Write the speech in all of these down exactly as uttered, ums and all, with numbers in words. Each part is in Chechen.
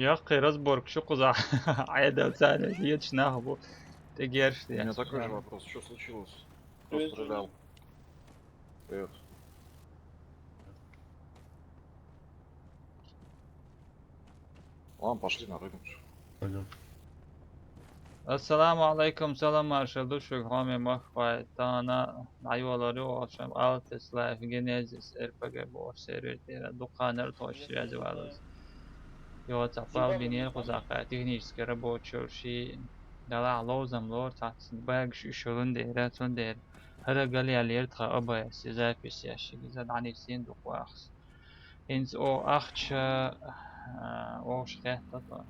Яккхий разборка шу кхузахь. Ӏедал царна езаш нах бу. ТӀегераш. У меня такой же вопрос. Что случилось? Кто стрелял? Привет. Ладно, пошли на рынок. Пойдём. Ассаламу алейкум, салам маршал ду шуьга, хьоме махкахой, тахана дӀайолалур ю оха шун Altis Life Genesis R P G бохучу сервер тӀера, дукха ханна тхо связи валлалц. Йо, цхьа пал бинера кхузахь, технический рабочо ши далахь ловзам лору, цхьацца багаш уьш йолун дера, цундела хӀара галъяьллера тхан А Б С запись еш, иза дӀанисдина дукха вахас. ХӀинца оха ахча, а, оха шу хетта тхо.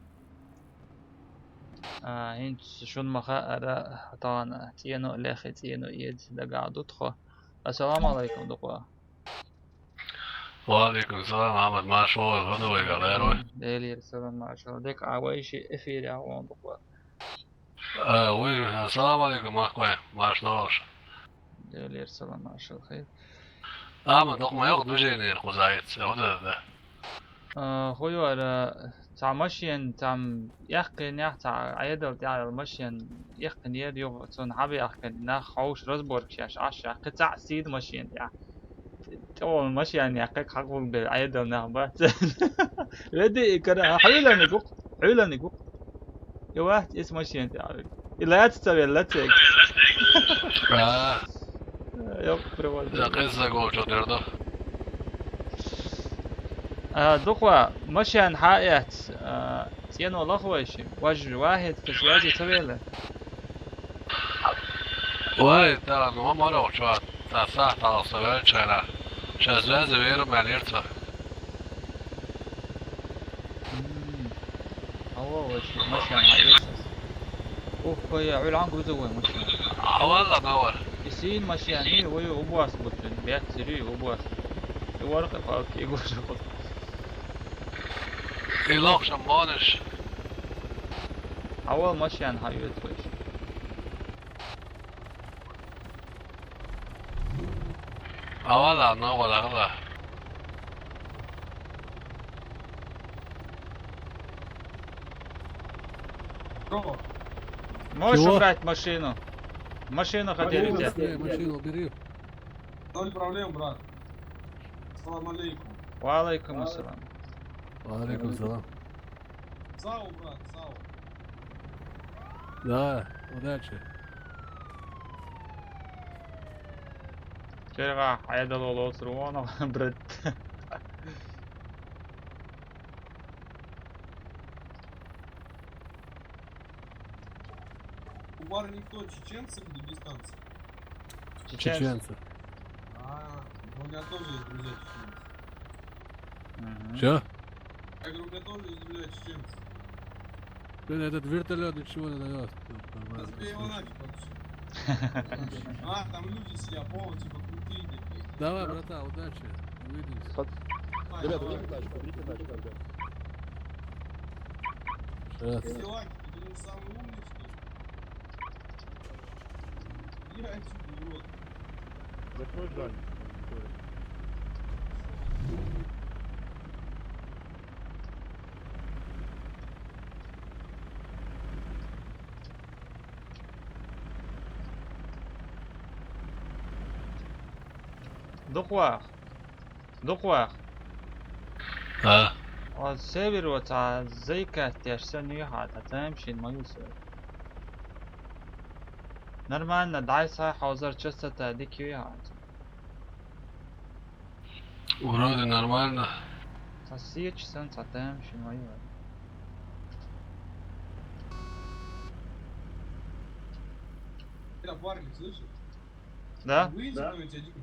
А, хӀинца шуна ма хаъара, тахана цӀено а лехи, цӀено а эци дагахь ду тхо. Ассаламу алейкум, дукха. Ва алейкум салам, Ахьмад, маршалла, хӀун ду вай, галера вай? Делера салам, маршалла. Дика а вай ши эфирехь вон дукха. А, вай, ассаламу алейкум, махкахой, маршалла ваша. Делера салам, маршалла хир. Ахьмад, дукха ма йоккха движение кхузахь, хӀун ду, да? А, хӀун йора, цхьа машен, цхьа эккхийнехь, цхьа Ӏедал тӀехь йолу машен эккхийнера юха, цунна хьабаьхкина нах хьовш разборкаш еш Ӏаш, кхин цхьаъ сийда машен тӀехь. ТӀехула машен яьккхи, хьакъ вугу бен Ӏедал нах бац. Веди и кара, хьуьйланиг ву-кх, хьуьйланиг ву-кх. И вац, иза машен тӀехь. И лаьцна ца велла, ца эгна. А. Йоккха привал. За къиза заголчо дер ду. А, дукха, машен хьаэц, а, цӀено лаха вай ши. Важ вахид кхин связи ца велла. Вай, да, ну, ма марох чуа, та сахьт алса велчара. Ша связи веру мелир ца. М. Алло, вай ши машен хьаэц. Ух, кхо я, хьуьлан грузовой машен. А, валла, давар. И сийна машен, и вай убас бу цуьнан, беццири убас. И ворхӀе палки, и гуша кхуза. И лохшам бонуш. Хьавал машен хьаоьцу вайша. Хьавала, ногӀала, хьала. Можешь убрать машину? Машину хотели взять. Машину убери. Ноль проблем, брат. Салам алейкум. Ва алейкум ассалам. Ва алейкум салам. Сау, брат, сау. Да, удачи. Чергахь Ӏедало лоцур вон, брат. У парня кто, чеченцы или дагестанцы? Чеченцы. Чеченцы. А, ну у меня тоже есть друзья чеченцы. Мгм. Чё? Я говорю, у меня тоже есть друзья чеченцы. Блин, этот вертолёт ничего не даёт. Нормально. Да сбей его нафиг вообще. А, там люди сидят, полу, типа, крутые такие. Давай, братан, удачи. Увидимся. Под- Давай, Ребята, давай. Уберите тачку, уберите тачку, ребят. Щас. Ты лаки, ты думаешь, самый умный, что ли? Я отсюда, урод. Закрой дальний. Дукха ваха. Дукха ваха. А? Оцу северо цхьа зайкаьттеш санна ю хьан, цхьа тайм шина ма ю со. Нормально, дӀай схьа хьовзар часа ца тай дика ю хьан. Вроде нормально. Цхьа сеча санна, цхьа тайм шина ма ю. Напарник, слышишь? Да? Выйди, да, кто-нибудь один.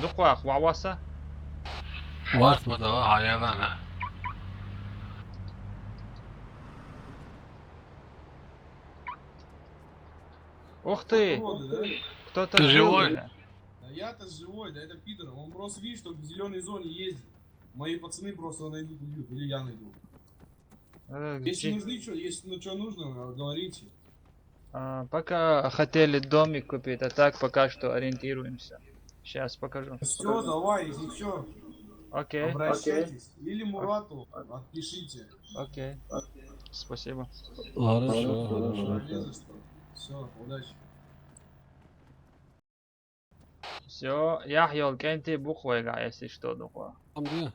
Дукха ваха, ван васа? Вац ма давай, хьан яла ана. Ух ты! Походу, да? Кто-то... Ты живой? Бля. Да я-то живой, да это пидор. Он просто видит, что в зелёной зоне ездит. Мои пацаны просто найдут, убьют. Или я найду. Э, если где нужны чё, если, ну, чё нужно, говорите. А, пока хотели домик купить, а так пока что ориентируемся. Щас покажу. Всё, давай, если чё. Окей. Обращайтесь. Или Мурату отпишите. Окей. Спасибо. Хорошо, хорошо. Не за что. Все, удачи. Всё, яхь йолу кӀентий бу-кх вайгахь, если что, дукха. Амма де.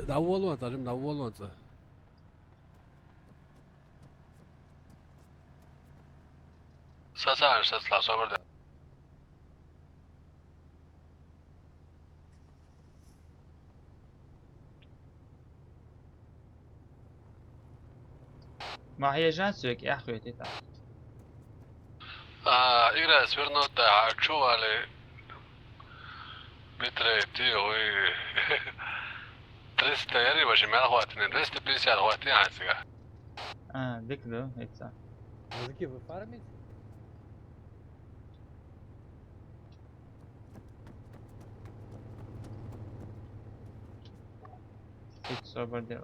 ДӀаволаван цӀа, жима дӀаволаван цӀа. Сацахьара, сацахьара, собар де. Ма хьежан соьга, эхь хетий тӀаккха. А, Игра, свернуть дай, хьан чу валий? Битрейт, ой. Триста яри, ваши мел хватит, двести пятьдесят хватит, хьан цигахь. А, дика ду, хӀинца. Мужики, вы фармите? Хьица собар де.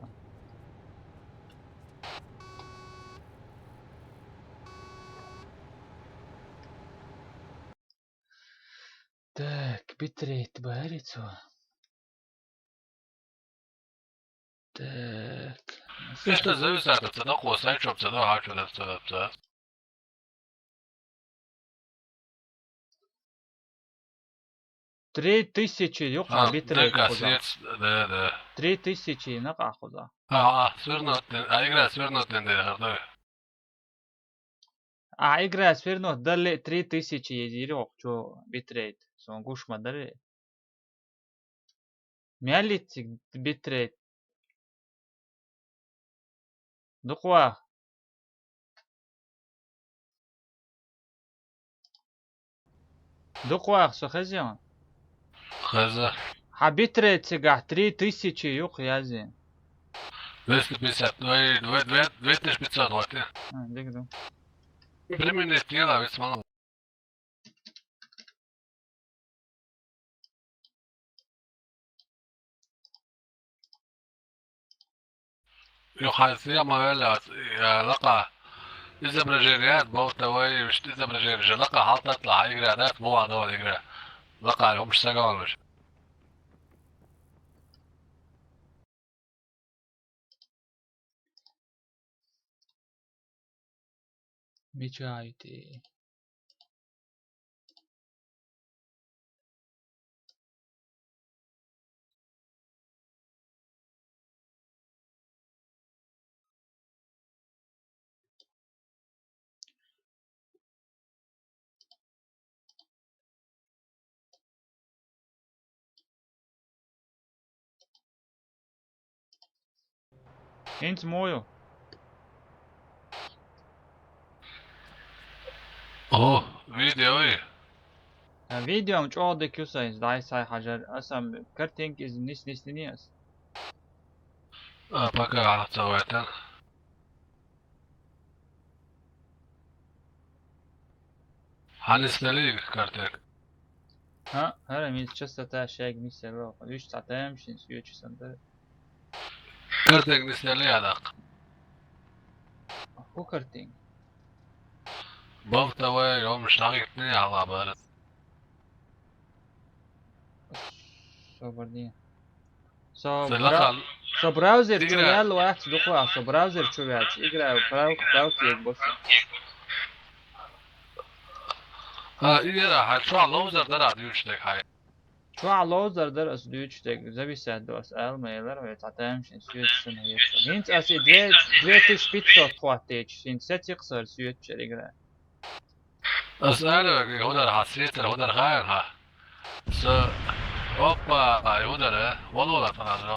Так, битрейт бахьара цо. Так. Иштта зависит от цена, кхо сайт, чтоб цена, хьан чу дац, цена, цена. Три тысячи юкъа битрейт кхуза. Да, да. Три тысячи накъа кхуза. А, а, свернуть, а, Игра, свернуть де, да. А, Игра, свернуть дале, три тысячи езийра хӀокху чу битрейт. Сон гуш ма дарий. Мел йицциг битрейт? Дукха ваха. Дукха ваха, со хезий хьуна? Хеза. Хьан битрейт цигахь три тысячи юкъа язйина. Двести пятьдесят, ну и две, две, две тысячи пятьсот, вот. А, дика ду. Применить не надо, ведь мало. Юха хьайн схема велла, я, лакха. Изображение, болтовой, вуьшта изображение же лакха хьалтатла, хьан Игра дац, муха догӀу Игра. Лакха, хӀумаш сагавалаш. Мича ю те? ХӀинца муха ю? О, видео ю? А, видео-м чӀогӀа дика ю сайн, иза дӀай схьай хьажар. Аса-м картинка иза нис-нис дини аса. А, пока хьан ца вайтан. Хьан нисделий картинка? ХӀаъ, хӀара мийца частота шайга нисделла, уьш цхьа тамашийна соьцуш санна дара. Картинка нисделлий хьан даккха? ХӀун картинка? Болтовой, хӀумаш дӀахӀиттиний хьалха бара. Собар де. Со Ца бра-, лакха со браузер чу Игра. Ваьлла вац дукха, со браузер чу ваьлча, Игра, прав-, правда, ек босса. А, Игра, хьан чохь ловзар дара дуьйцуш дерг хьайн? Чохь ловзар дара ас дуьйцуш дерг, зависит ду ас ала ма елара, вай цхьа тамашийна соьцуш санна хеташ. ХӀинца ас и две, две тысячи пятьсот хӀоттийча, хӀинца сеци-кх со хӀара соьцуш яра, Игра. Ас аьлла вайга, хӀун дара хьан сецар, хӀун дара хаьара хьан? Со, опа, хӀун дара, валолахь хьан дара.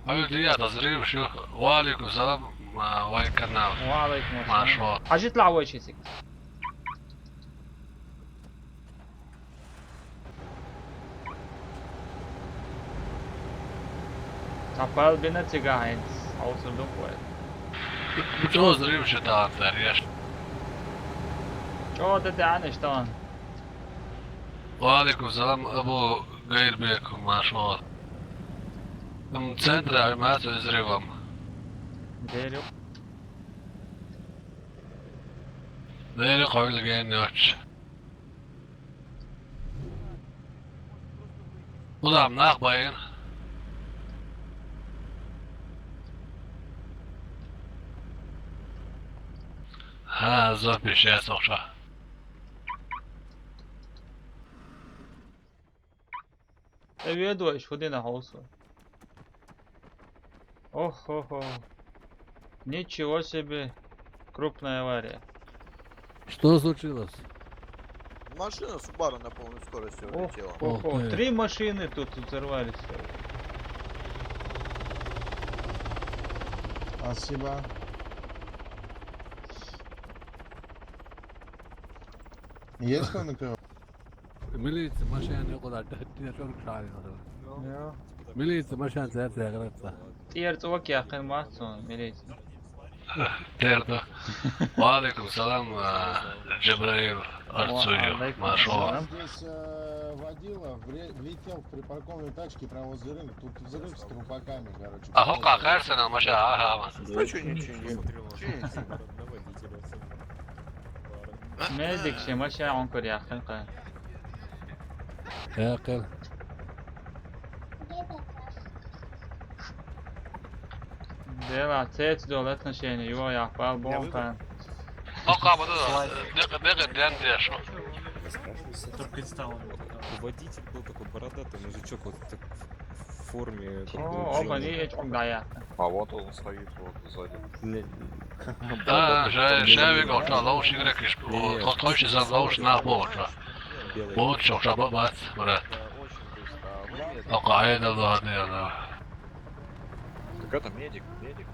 Хьуьлда яхь, ас взрыв шу. Ва алейкум салам, а, вай канал. Ва алейкум ассалам. Машо. Хьажийталахь вай ши сек. Цхьа пал бина цигахь хӀинца, хьовсур ду-кх вай. ЧӀогӀа взрыв шу тахана дара, еш. ЧӀогӀа дан деана иштта тахана. Ва алейкум салам, Абу Гайрбек, машо. М, центра хьуьмаца взрывом. Дерю. Дерю, хьуьлла генна йоцуш. Куда нах байын? Ха, запись я сохша. Э, веду, ещё один на голосу. Ох-хо-хо. Ничего себе. Крупная авария. Что случилось? Машина Subaru на полной скорости улетела. Ох, ох, ох. Три машины тут взорвались. Спасибо. Есть кто на первом? Милиция машина не куда-то, ты чё шарил? Милиция машина, это я говорю. Тиер цӀувак яхъин мацун, милиция. Терда. Ва алейкум салам, а, Джабраил Арцуев, маршо. Здесь, э, водила вре-, влетел в припаркованные тачки прямо возле рынка. Тут взрыв с трупаками, короче. А хо какая сена маша, ага, ага. Ну чё, ничего, ничего. Медик ше маша он кор яхъин къа. Яхъин. Дела, цец дол отношения, его я пал бон къа. О, къа, бада, декъе, декъе, ден деш. Только стало. Водитель был такой бородатый мужичок, вот так в форме, как бы, О, оба не, я чё, да, я. А вот он стоит, вот, сзади. Не, не. Да, ша-, шави гохта, лоу шигрекиш, вот, хо-, хоши сан лоу шнах болча. Белый. Вот, чё, ша ба-, бац, брат. О, къа, айда, да, да, да. Так это медик, медик.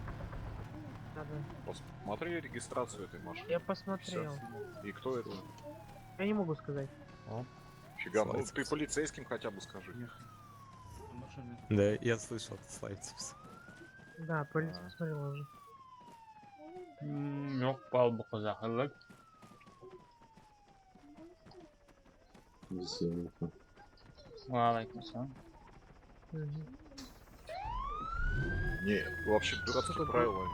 Да, да. Посмотри регистрацию этой машины. Я посмотрел. Всё. И кто это? Я не могу сказать. А? Фига, ну ты полицейским хотя бы скажи. Да, я слышал, ты славится. Да, полицию посмотрел уже. М, ёх, пал бу къызахылык. Ва алейкум салам. Мгм. Не, вообще дурацкие правила,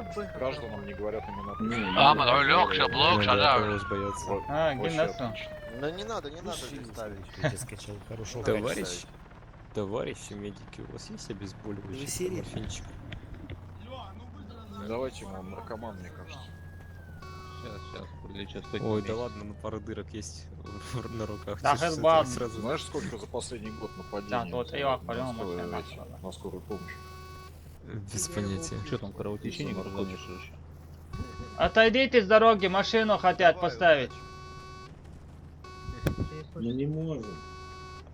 что это, гражданам не говорят имена. А, ман лёк, ща блок, ща да. Боятся. А, вообще отлично. Да не надо, не надо здесь ставить. Я скачал хорошего качества. Товарищи медики, у вас есть обезболивающий морфинчик? Давайте ему, он наркоман, мне кажется. Щас, щас, лечат. Ой, да ладно, ну пара дырок есть на руках. Да, сразу. Знаешь, сколько за последний год нападений было на скорую помощь? Без понятия. Чё там, кровотечение, гражданин, что ли? Отойдите с дороги, машину хотят поставить. Мы не можем.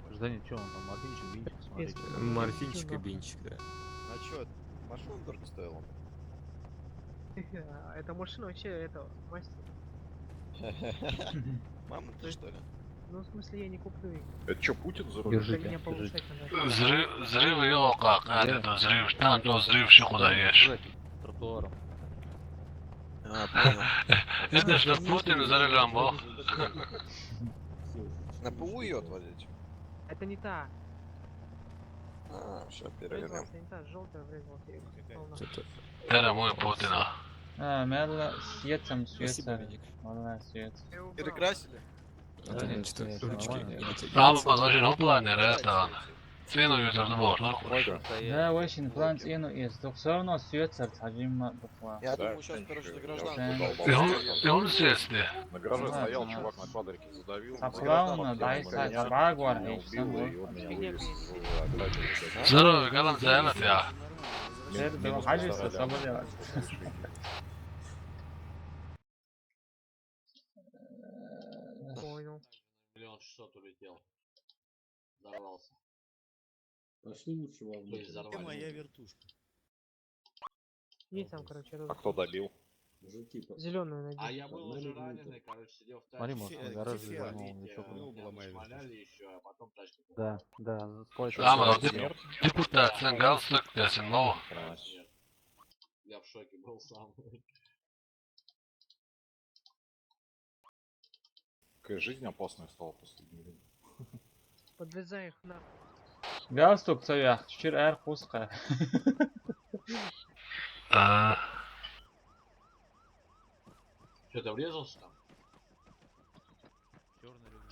Гражданин, чё он там, морфинчик, бинчик, смотрите. Морфинчик и бинчик, да. А чё, машина дорого стоила? Это машина вообще, это, мастер. Мама, ты что ли? Ну, в смысле, я не куплю их. Это чё, Путин за рулём? Держите, держите. Взрыв, взрыв, ёлка, а, это взрыв, там то взрыв, всё куда ешь. Тротуаром. А, понял. Это что, Путин за рулём был? На П У её отвозить? Это не та. А, всё, перевернём. Врезался, не та, жёлтая врезалась. Чё-то. Это мой Путина. А, медла светом, светом. Спасибо, Вадик. Валлай, свет. Перекрасили? А то мне чё-то ручки не дотягиваются. Там подложи, ну, планер, это. Цену её тоже было, нахуй. Да, очень план цену есть. Только всё равно свет сорт, один ма-, буква. Я думаю, щас, короче, за гражданку. И он, и он здесь, да. На гараже стоял чувак на квадрике, задавил. Сапсылауна, дай, сай, сабак бар, ещё сам бар. Здорово, Галан, зайнат я. Сэр, да, хажи, сабыр я. Понял. Миллион шестьсот улетел. Взорвался. Пошли лучше во внутрь. То есть взорвали. Моя вертушка. Есть там, короче, а кто добил? Мужики, по- Зелёную найди. А я был уже раненый, короче, сидел в тачке. Смотри, может, на гараже взорвал, ничего. Шмаляли ещё, а потом тачку. Да, да, сколько. Депутат, галстук, я в шоке был сам. Какая жизнь опасная стала в последнее время. Подвязай их на. Галстук цавях, чир ар куска. А. Чё, ты врезался там? Чёрный рюкзак.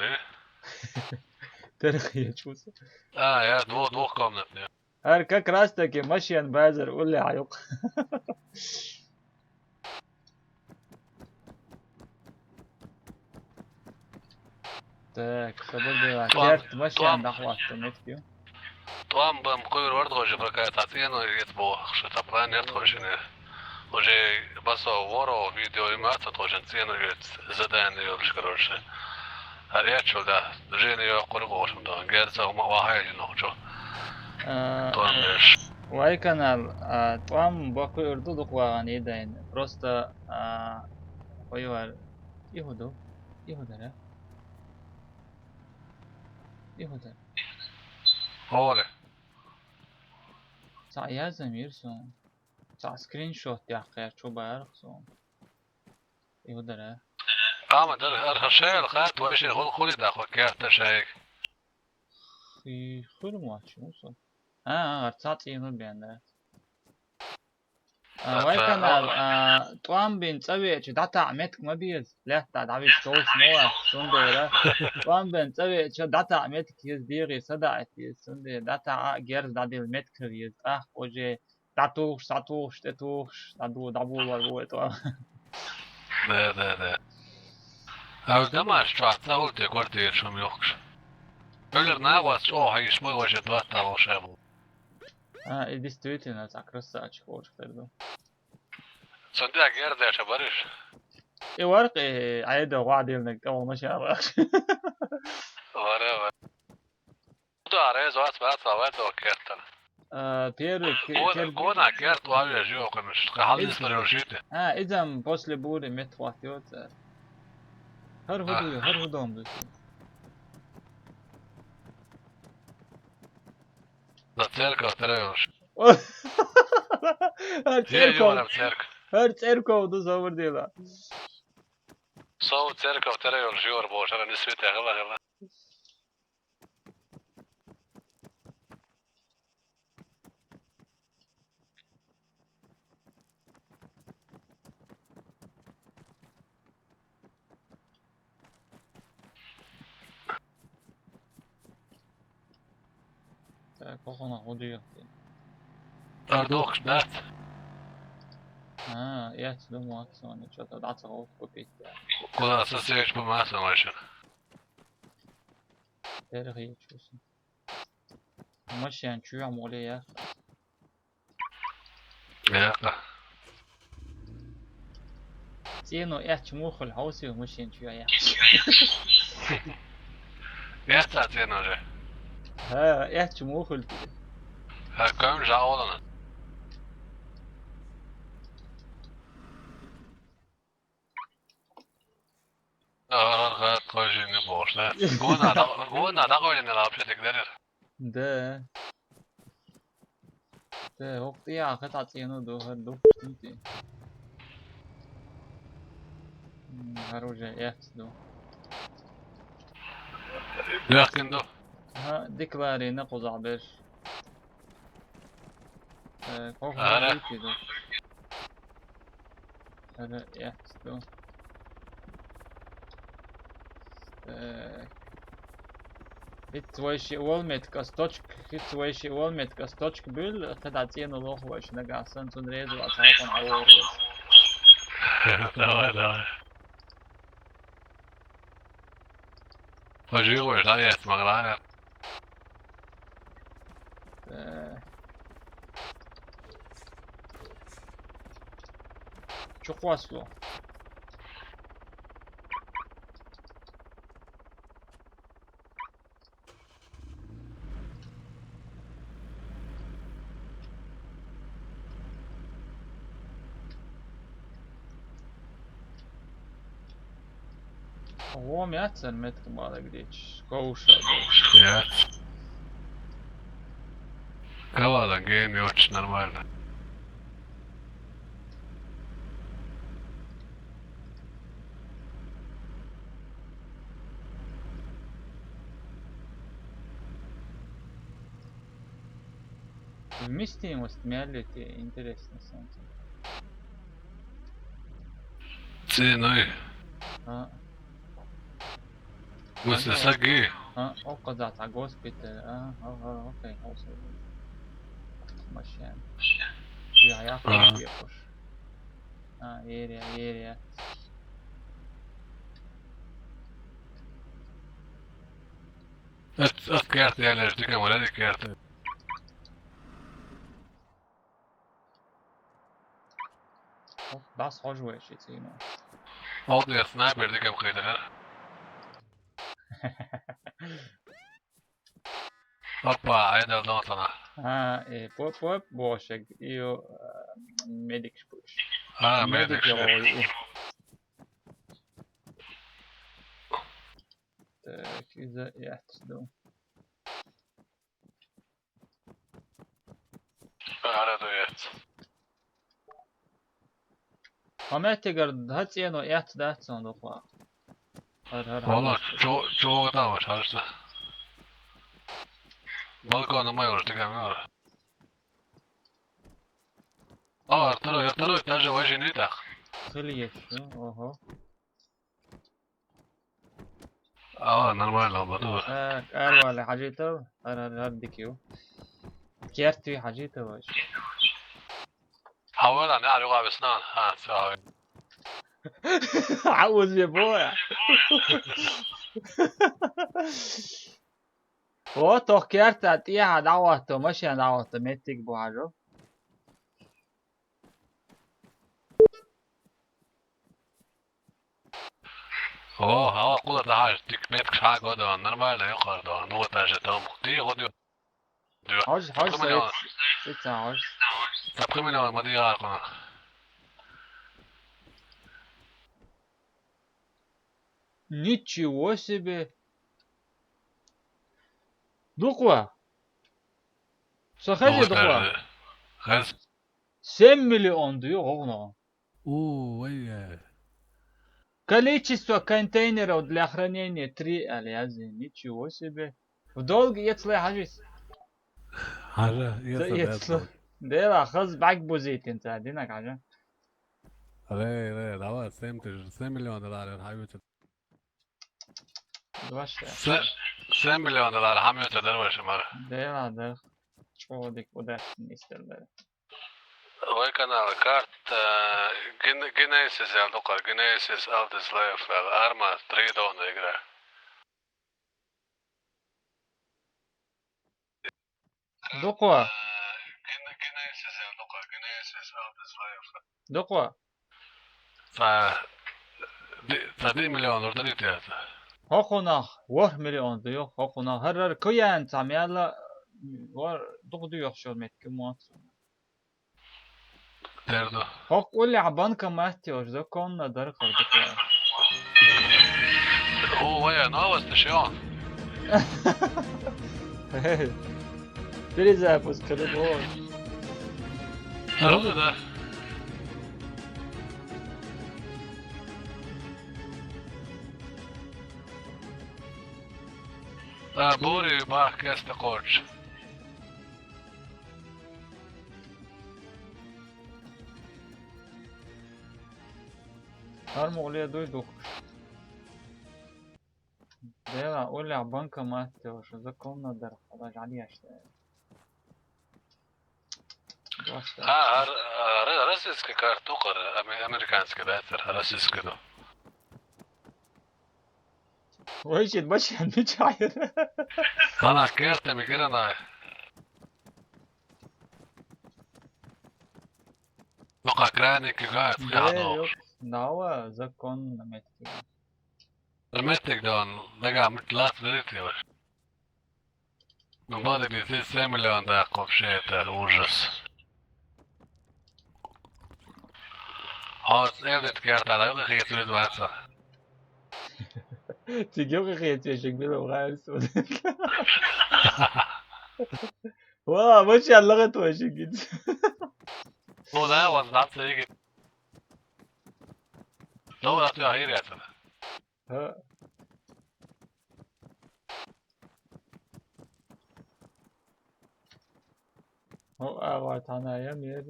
Тёрхи. Тёрхи чуса. А, я двух, двухкомнатный. Ар как раз таки машин базар улли хьаюкъ. Так, собор дела. Тӏом, Керт машин тӏом. Дахватта меткю. Тӏом бам куйр вард хожи прокат, а цӏено ет бо, что-то план нет хожи не. Уже басо воро видео и маца тоже цӏено ет задание ёлш, короче. А я чё, да, движение ё кургошим да, герца ума вахай нохчо. Тӏом беш. Вай канал, а, тӏом бакуй урду дукъ вагъан идайн. Просто, а, хойвар. Ихуду. Ихудара. Ихудара. Оле. Цаӏ язам ирсун. Цаӏ скриншот яхъяр чубарх сун. Ихудара. Ама дар архашел хат вешер хол холи да хо керта шайк. Хи хурмач мусо. А, а, цаӏ цӏину бенда. А, Цаӏ, вай цаӏ, канал, а. А, тӏом бин цӏавеча датаӏ метк ма биз. Летта давиш толш мова, сундера. Тӏом бин цӏавеча датаӏ метк из дири садаӏ из сунде. Датаӏ а герз дадил метк из. Ах, оже датуш, сатуш, тетуш, даду, дабулар бу это. Да, да, да. А уж домаш чё, отцаул те квартир шум ёхкш. Пёлер на вас чё, хайш мой ваше два того шебу. А, и действительно, так красавчик, очень приду. Цунда герда шабариш. И варк, и айда гвадилник, кого машина. Вара, вара. Да, рез вас, вас, а вас, окертан. А, первый к- Гона, кер- гона, керт, ваве, жио, конечно, халдис парил жите. А, идем после бури мет хватит. Хар худу, хар худом дус. Да, церковь, тревелш. Хар Я, церковь, ёрам, церковь. хар церковь дус оврдила. Со церковь, тревелш, ёр, боже, не свете, гала, гала. Так, кхоана гӀо дуьйху те? Ардохуш дац? А, эцна ду максимум, что-то дӀа ца гӀовт купить. Куда со сеч по массам машина? Перехьечусь. Машен чуья моле яхха. Яхха. ЦӀено эцча муха хуьлу хьовсийла машен чуья яхха. Эццахь цӀено же? ХӀа, эцча муха хуьлу те? ХӀа, кам жа олана. Ага, тхо жиъна бохуш, да? Гона дӀа-, гона дӀакъевлина вообще дика дерриг. Да. Да, хӀокху тӀехьа хӀета цӀено ду, хӀара духкуш динти. М, хӀара уже эцна ду. Бехкина ду. ХӀа, дика ларийна кхузахь берш. Э, кхо хӀара. Ара. Ара, эцна ду. Э, хӀинца вай шиъ волу меттиг ас точка, хӀинца вай шиъ волу меттиг ас точка буьллу, кхидӀа цӀено лоху вайша нагахь санна, цунна реза вац хьалхана Ӏор. Давай, давай. Хьо жиъ вайша дӀаэцна ма гӀара. Э. Чу кхоссало. ГӀо ма яц цара меттиг бала гича, ковша. Яц. Кавала гейм йоцуш нормально. Вместимость мел ю те, интересно санна. Ценой. А. Вместе саги. А, о, казахь цхьа госпиталь. А, а, а, окей, хьовсур. Машен. Я, я, а. Хьовсур. А, ерия, ерия. Ат, ат керта ялеш, дика ма, ат керта. Оп, бас хьожа вай ши цӀиймо. Олдер снайпер дика ма кхетара. Опа, айдал дон сана. А, э, поп, поп, бошек, ио, э, медик шпуш. А, медик медик шпуш. Йой. Так, иза яц ду. Ара ду яц. Хьо меттигара хӀа цӀено эцна дац сан дукха. ХӀара, хӀара, хӀара. Валла, чо-, чогӀа даваш, хьажа. Балкона ма йолуш, дика ма йолуш. А, второй, второй этаже вай жиъна тӀаккха. Хила еш, ого. А, нормально, ма ду. Э, аьрвале хьажийта, ар-, ар-, ар дика ю. Керт вий хьажийта вай. Хьавала, не, аьрвала висна. А, всё. Хьауз ве боя. О, тох керта тӀехьа дӀахӀотто, машен дӀахӀотто, меттиг бу хьажо. О, хьо кхула дахьаш, дика меттигаш хьагодо, нормально юкъара до, ну, вот даже там, ди, вот, ди. Хьожа, хьожа, Саид. Саид, хьожа. Цхьа пхи миллион ма дийгӀа кхуна. Ничего себе! Дукха! Со хезий дукха? Хез. Семь миллион ду ю гӀугӀуна. У, вай, э. Количество контейнеров для хранения три аьлла язйина. Ничего себе. В долг эцале хьажийс. Хьажа, эцале. Дела, хаз бӀаьг бузийтина ца динаг хьажа. Ре, ре, давай, семь тысяч, семь миллион долларов хьаюьйцу. Двадцать. Се-, семь миллион долларов хьамоьца дара вай шу мара. Дела, да. чӀоагӀа дика удачно нисделла. Вай канала карта, э, Ген-, Генезис аьлла ду-кх, Генезис Алдис Лайф аьлла, арма три дона игра. Ду-кх. Ду-кх. Цхьа ди-, цхьа диъ миллион лур дарий те? ХӀокхунах ворхӀ миллион ду, йо, хӀокхунах. ХӀарара кхы яьнна цхьа мел а, вар дукха доьхуш йола меттиг ма дац. Дер ду. ХӀокху уллехь банкомат йолуш, законно дара хӀара дукха. О, вай, новости шо? Перезапуск хӀара боху. Равно, да. А, Бори бах кеста кхочуш. ХӀара муха ле дуй духкуш? Дела, уллехь банкомат йолуш, законно дара, хьала жӀаьлеш дара. Доста. А, ар-, ар-, российский карта укхара, аме-, американский, да, тера, российский ду. Вай, шен машен мичахь яра? Ханах кертами гиранай. Ну, как крайний кигает, Бе, хано. Ёк, нава, законно меттиг. Меттиг дан, дага мит лац верит йош. Ну, бадиги, ти семь миллион даккха вообще, это ужас. Хьо эвдат кертара, юкъа хетавеза ваца. Цига юкъа хетавешиг билла гӀайрсу. Ва, вача лага тойшиг гит. Ну да, вон дац иги. Ну, да, ты ахир это. ХӀа. ХӀо, а, вай, тхьана я мер.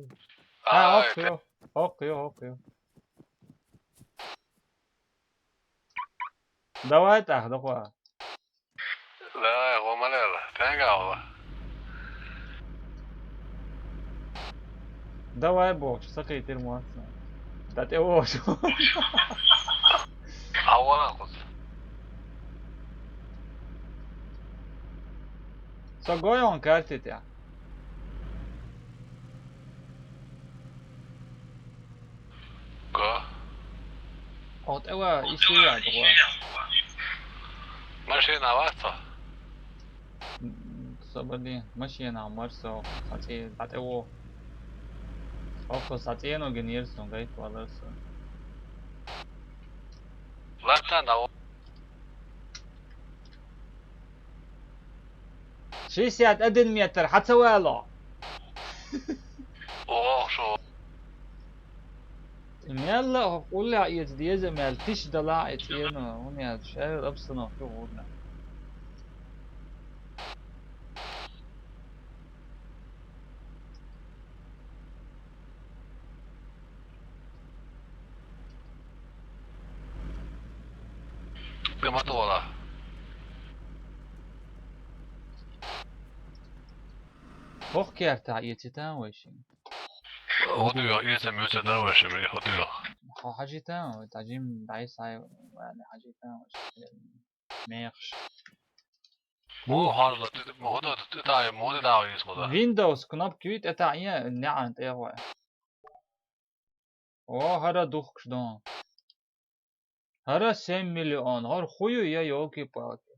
ХӀа, ай, хӀокху ка- ю, хӀокху ю, хӀокху ю. Давай тӀаккха, дохуа. Давай, гӀо ма лела, тенга хьо. Давай бохуш, ца кхийтира мотт. ДӀатӀевогӀуш. Хьо ван кхуза. Со гой хьуна карти тӀехь. Го. Хьо тӀе ва, и ши яд гӀо. Машина вац хьо? М, со бали, машина мар со, хьо тӀе, хьо тӀе во. Хьо со цӀено гинера сон, гайта валар со. Латта на во. Шестьдесят один метр, хьан ца вало? Ох, шо. Мелла а хӀокху уллехь эца деза мел тиш дала а эца эно, хӀунда аьлча шаьрал обстановка гӀурна. Ка ма тола. ХӀокху кертахь эцитан вай шин? ХӀо дуьйо, эца муьйца дан вай шин, хӀо дуьйо. Хьо хьажитан, вай тажим дӀай сай вай хьажитан вай шин. Мехаш. Муха хьожула, ма хӀун ду, ду, ду, тай, муха ду, дай, йис хӀу ду? Windows кнопка юй, тӀе таӀе, неӀан тӀе гӀой. О, хӀара духкуш ду. ХӀара семь миллион, хӀара хӀу ю, я, ёлки-палки.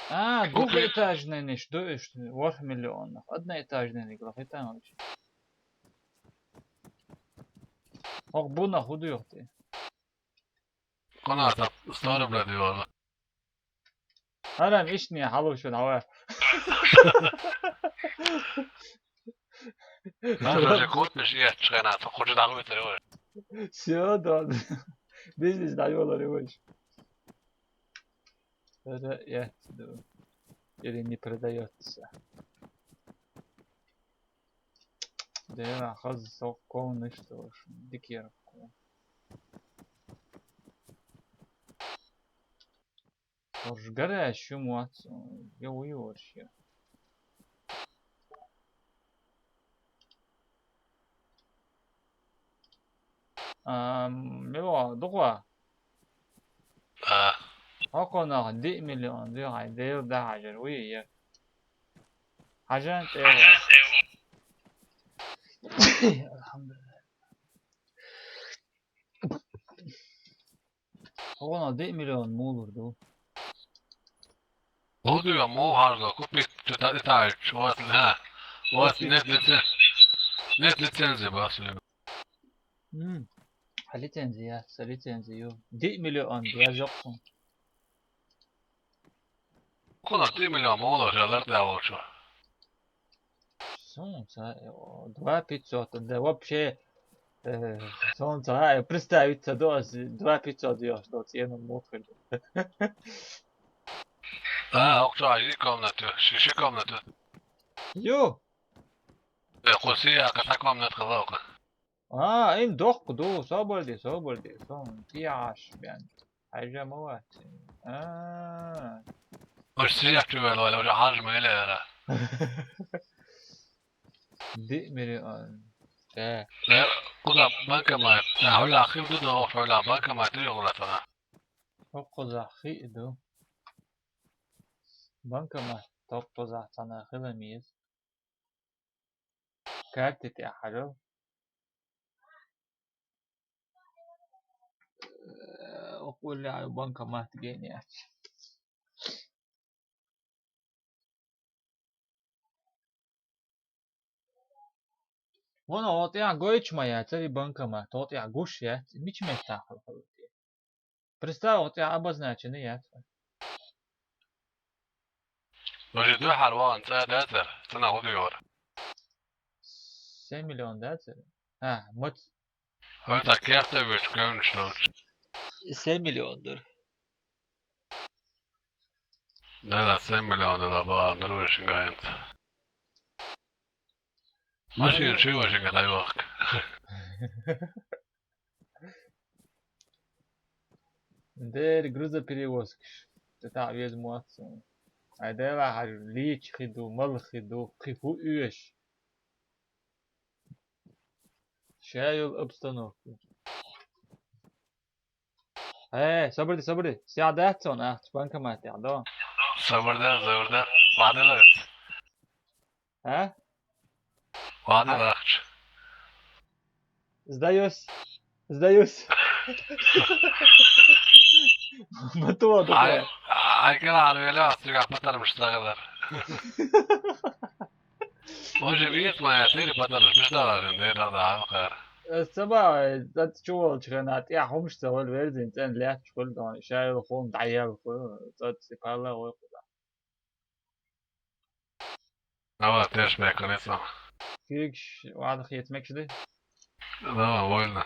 А, хӀу ду двухэтажнайнаш ду уьш, ворхӀ миллионах. Одноэтажнайниг лахийтан вай шин. ХӀокху бунах хӀу ду юхти? Кхунах тӀаккха сто рублей дийвала. ХӀара-м иштта хьалушун хьава. Нах уже кутмиш етташ хенахь, со кхучу дӀахойтур вай. Всё, да. Бизнес дӀайолар вай. ХӀара эцна ду. Или не продаётся. Дера, хаза со ковнаш долуш, дикера кхо. Орш гараж шу моц, я вуй орш я. Ам, мила, дукха. А. Хьо кхунах диъ миллион дуй, хьай Дела да хьажар, вуй е. Хьажан тӀе. Алхьамдулиллахь. Хьо кхунах диъ миллион мулур ду. Худуя мол хьарза, купить, что-то летаешь, вот, да. Вот, нет лицен-, нет лицензии, басуя. М. А лицензия, са лицензию. Диъ миллион, я жоккун. Куда диъ миллион мол, я лар да волчу. Солнце, о, два пятьсот, да вообще, э, солнце, а, представить ца до, два пятьсот ё, что цену мутхали. А, окча, и комнату, шиши комнату. Ю. Э, куси, а, ката комнат калаука. А, ин дохку ду, собар де, собар де, сон, тияш, бен. Хьажа ма вац. А. Уж сиях чувел вала, уж хьаж ма иле яра. Диъ миллион. Э. Э, куда банкомат? А, хула хив ду, охула банкомат, ри хула тана. Хо куда хи ду. Банкомат, топ куда тана хила миз. Карта тӀехьарал. Э, укхуллехь ю банкомат генияц. Вон, о тӀехь гойч ма яц, ари банкомат, о тӀехь гуш яц, мича меттахь хьо хьо тӀе. Представь, о тӀехь обозначенный яц. Вожи дуьхьал ван цӀа дацар, цӀана гӀуди вар. Семь миллион дацар? А, мот. Хьо так кехта веш гавнаш долч. Семь миллион дар. Да, да, семь миллион да, ба, дружишин гаянт. Машин ши машин гайвак. Дер грузоперевозкаш. Ты так вез муацу. Ай дела хар лич хиду, мал хиду, кхи ху уеш. Шайыл обстановка. Э, собрди, собрди. Сяда цон, а, банкомат я, да. Собрда, собрда. Вадалат. А? Ладно, а, лахч. Сдаюсь. Сдаюсь. Батуа, ай, батуа. Ай, кела арвела, астыга патармыш сагылар. Може, вид моя, ты патармыш, мишта ларын, не надо, а, кар. Э, саба, э, зат чувал чхена, тя хумш савал верзин, цен лят чхул дон, шайыл хум даял ху, зат сипала ой куда. Ава, теш мекалеса. Кигш, вада хет мекшди? Да, вольно.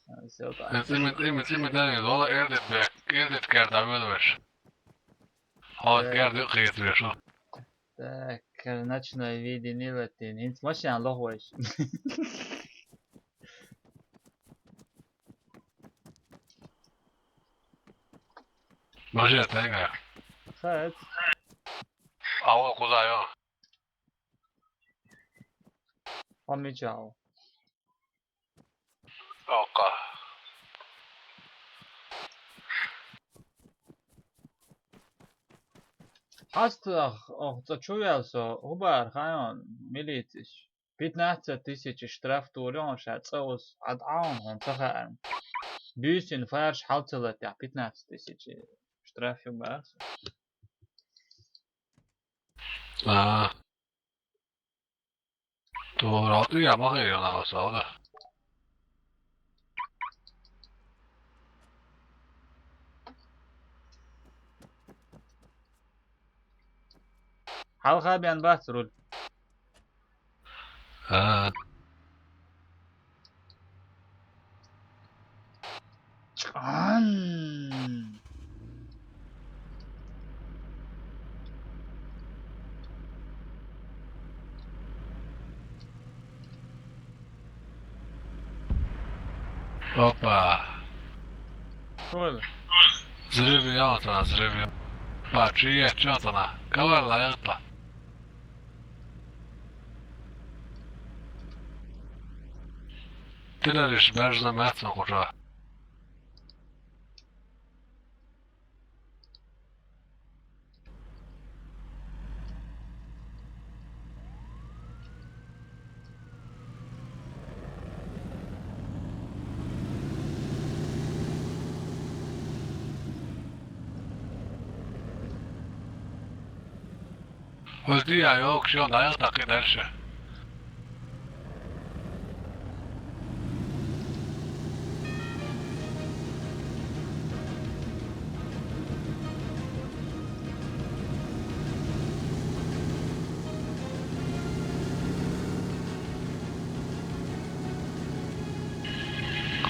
А, всё так. Это именно, именно, именно, да, вала эрдит бек, эрдит керда вылвеш. Хават, э, керда хет веш. Так, ночное видение латин. Инс машин лох веш. Може, тайга. Хайт. Ава куда ё? Помечал. Ока. Хаста ох, ох, цо чувел со, губар хайон, милициш. Пятнадцать тысяч штраф турён ша цаус адъаун хон цахаан. Бюсин фарш хьалцалатя пятнадцать тысяч штраф ю барс. А. Тура, я ма хай, я на сауда. Хьалха бен бац руль. А. Чкан. Опа. Койл. Взрыв яна, взрыв. Па, чи е, чё тана? Кавар лаягта. Тэнэрыш бэржэ мэтсэн хужа. Хөлдий аяа, окшо, наяа такы дальше.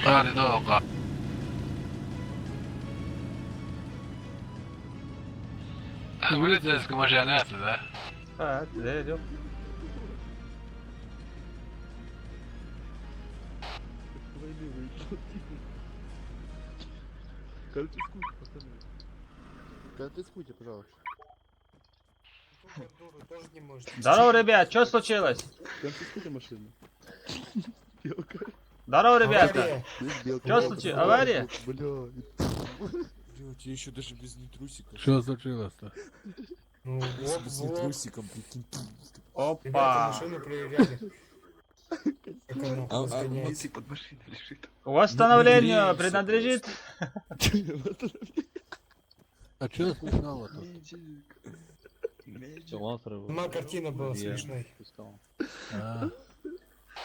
Куда ты долго? Полицейская машина, да? А, да, идём. Конфискуйте, пацаны. Конфискуйте, пожалуйста. Здорово, ребят, что случилось? Конфискуйте машину. Белка. Здорово, ребята. Авария. Есть белка. Чё случилось? Авария? Бля. Бля, тебе ещё даже без нетрусика. Что случилось-то? Ну, вот, без нетрусиком, прикинь. Ребята, опа, машину проверяли. Как она, а, а, разгоняется. Под машиной лежит. Восстановлению принадлежит. А чё смешного тут? Мячик. Мячик. Сама картина была смешной. А.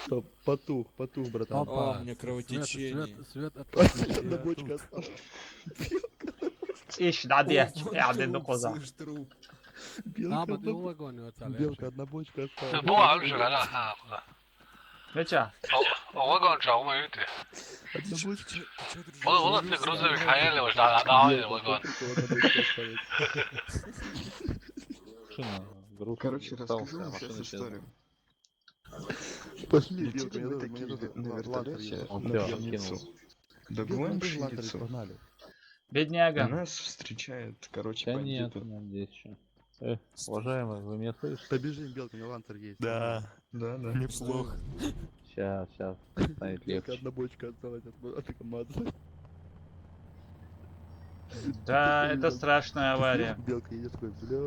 Стоп, потух, потух, братан. Опа. А, у меня кровотечение. Свет, свет, свет отключил. Одна бочка осталась. Ишь, да, дядь, я один до коза. Белка, одна бочка осталась. Белка, одна бочка осталась. Бу, а уже, да, а, куда? Меча. О, вагон чё, мы это? Одна бочка. Вон, вон, ты грузовик, а я левый, да, да, да, вагон. Машина, груз. Короче, расскажу вам сейчас историю. Пошли, Белка, мне надо, мне надо на вертолёте на пшеницу. Добываем пшеницу. Погнали. Бедняга. И нас встречают, короче, бандиты. Да нет, надеюсь, что. Э, уважаемый, вы меня слышите? Побежим, Белка, на лансер есть. Да. Да, да. Неплохо. Щас, щас. Станет легче. Одна бочка осталась от, от КамАЗа. Да, это страшная авария. Белка едет такой, бля.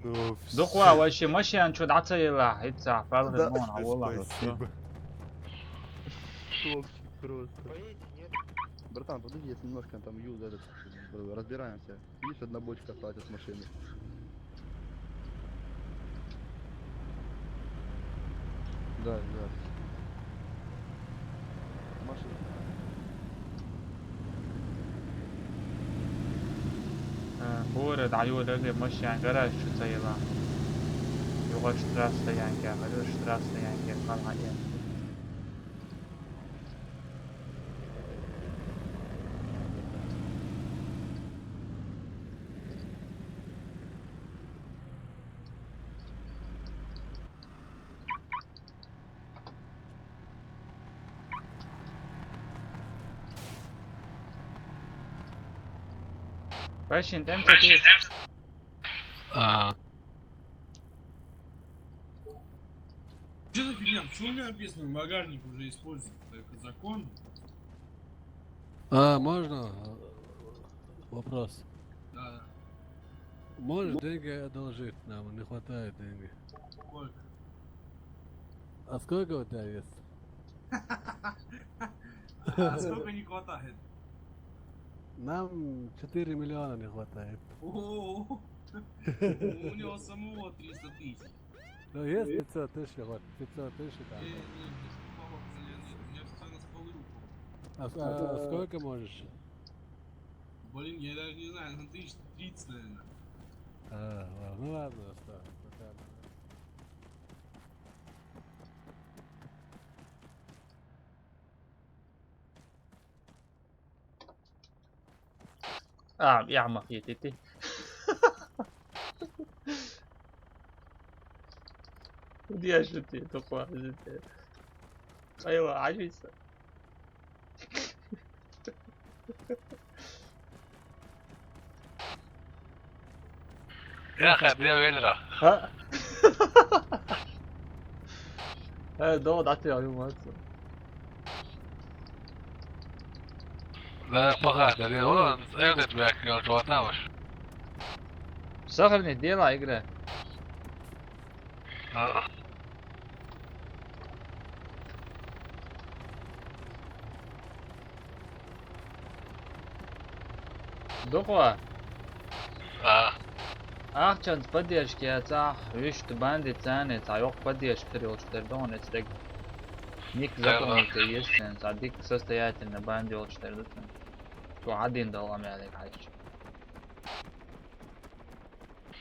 Ну, всё. Дуква, вообще, машина чё, да, целила, это, правда, да, ну, а, вообще, спасибо. Просто. Братан, подожди, если немножко там ю-, этот, разбираемся. Видишь, одна бочка осталась от машины. Да, да. Машина. Э, город, аюлы, машина, гараж, что-то ела. Югаш трасса, янки, гараж трасса, янки, калга, янки. Question, там какие? А. Чё за фигня? Почему у меня написано, багажник уже используется? Это закон? А, можно, э, вопрос? Да, да. Можешь деньги одолжить нам? Не хватает деньги. Сколько? А сколько у тебя есть? А сколько не хватает? Нам четыре миллиона не хватает. О, у него самого триста тысяч. Ну, есть пятьсот тысяч, вот, пятьсот тысяч там. Не, не, не, не, не, у меня всё на скалу упало. А, а, а сколько можешь? Блин, я даже не знаю, ну, тысяч тридцать, наверное. А, ладно, ну ладно, оставь, пока. А, я мог идти. Куда я же ты, тупо, же ты. Айва, ажийся. Я хотел велера. А? Э, да, да, ты, а, юмор. Да, погано, да, он, это тебя, короче, вот там уж. Сохрани, делай игры. А. Дукха. А. Ахчанца поддержка яцахь, вуьшта бандитаца цхьа йоккха поддержка хир йолчу тера ду хьуна оцу стеган. Ник запомнить еза цхьа дика состоятельный банда йолчу тера ду цунна. Цо хьан дина долу ам яле хьаьжча.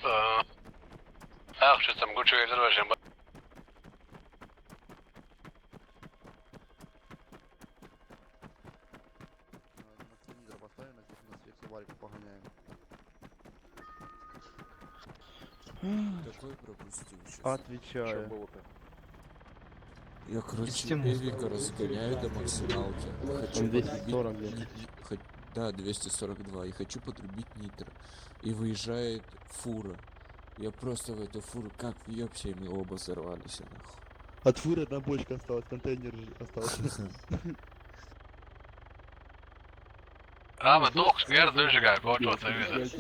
А. Ахча цам гучуевлар вайшимма. На телевизор поставим, а здесь у нас всех собариков погоняем. Какой пропустил сейчас? Отвечаю. Чё было-то? Я, короче, Эвика разгоняю до максималки. Хочу подрубить ни-, ни-, хо-, да, двести сорок два. И хочу подрубить нитро. И выезжает фура. Я просто в эту фуру как въёбся, и мы оба взорвались, нахуй. От фуры одна бочка осталась, контейнер же остался. А, мы только смерть зажигаем, вот что ты видишь.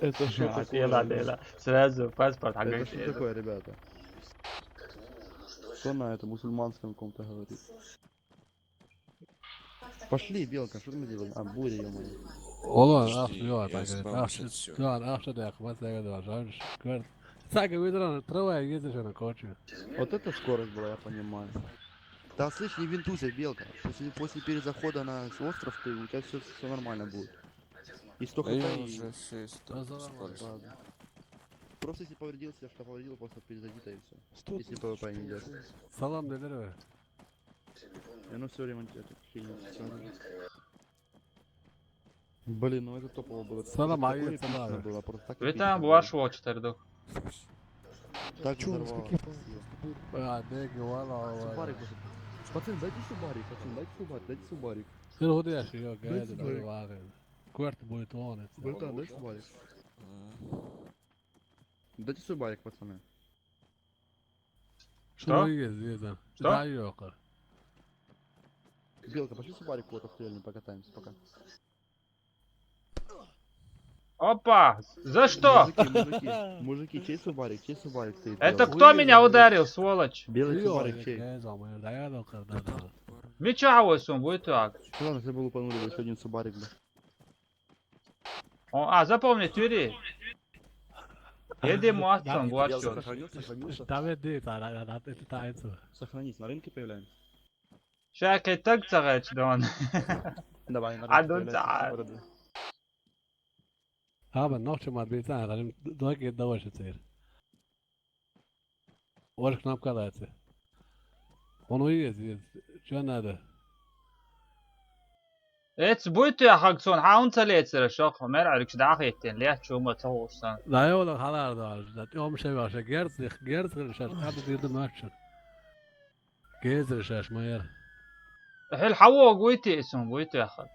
Это что такое? Сразу паспорт. Это что такое, ребята? Кто на этом мусульманском ком-то говорит? Пошли, Белка, что мы делаем? А, буря, ё-моё. Ола, ах, ё, так, ах, ё, ах, что ты, ах, вот так, да, жаль, гор. Так, и выдрал, трава, и едешь на кочу. Вот это скорость была, я понимаю. Да слышь, не винтуйся, Белка. После, после перезахода на остров ты, у тебя всё, всё нормально будет. И сто хп, и уже всё, и сто. Да, да, да, скорость. Ладно. Просто если повредился, что повредил, просто перезайди-то и всё. Если ПВП не идёт. Салам, Делеро. И оно всё время это фигня. Блин, ну это топово было. Салам, это такое эпично было, просто так эпично было. Вы там ваш вочтер, да? Так взорвало. А, да, говорю, говорю. Субарик, пацаны. Пацаны, дайте субарик, пацаны, дайте субарик, дайте субарик. Ты вот я, что я, говорю, говорю. Кварт будет он, это. Братан, дай субарик. Дайте субарик, пацаны. Что? Что вы есть, это? Что? Да, ёка. Белка, пошли субарик вот стрельнем, покатаемся пока. Опа! За что? Мужики, мужики, мужики, чей субарик, чей субарик стоит? Это белый? Кто меня ударил, сволочь? Белый субарик чей? Меча восьмом будет так. Ладно, забыл, упомянули, ещё один субарик был. О, а, запомни, Тюри. Едем муаццан, гуаччо. Сохранился, сохранился. Там иди, та, та, та, та, та, это. Сохранись, на рынке появляемся. Ша кхетаг ца гӀерташ дона. Давай, на рынке появляемся. Аба, нохча ма бийца, ралим дойке давай шацер. Орш кнопка лаьцна. Хьуна ву иза, иза? Чо надо? Эца буй те хьаг цунна хьан ца лецира шо, мер Ӏуьргаш дӀахӀиттина, лехча хӀума ца хууш сан. ДӀайола хьалар долаш, да тӀом шевахь, ша герз, герз хилла шаьш, кӀадда дийр ду моьттуш. Гезара шаьш ма яра. Хьуьл хьан вогӀу вуй те, иза хӀума вуй те хьан?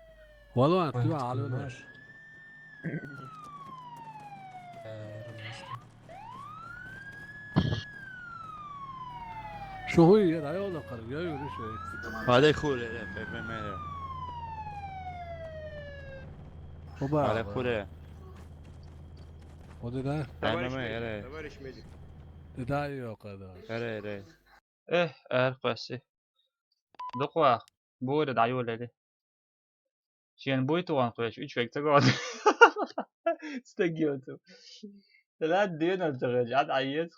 Валлахь, туьйхьа хьалвина ваьш. Шу хӀуй яра, айхьа даккхар, я юри шай. Алей хуре, ре, бе, бе, ме, ре. Оба. Алей хуре. Оде да? Дай ме, ме, ре. Товарищ медик. Товарищ медик. Дай йокъа да. Ре, ре. Э, эр кхоьсси. Дукха ваха. Буйра дӀайолаели. Шен буй ту ван кхоьш, уьч век ца года. Стаг йоцу. Лад денал ца хеш, ад Ӏайес.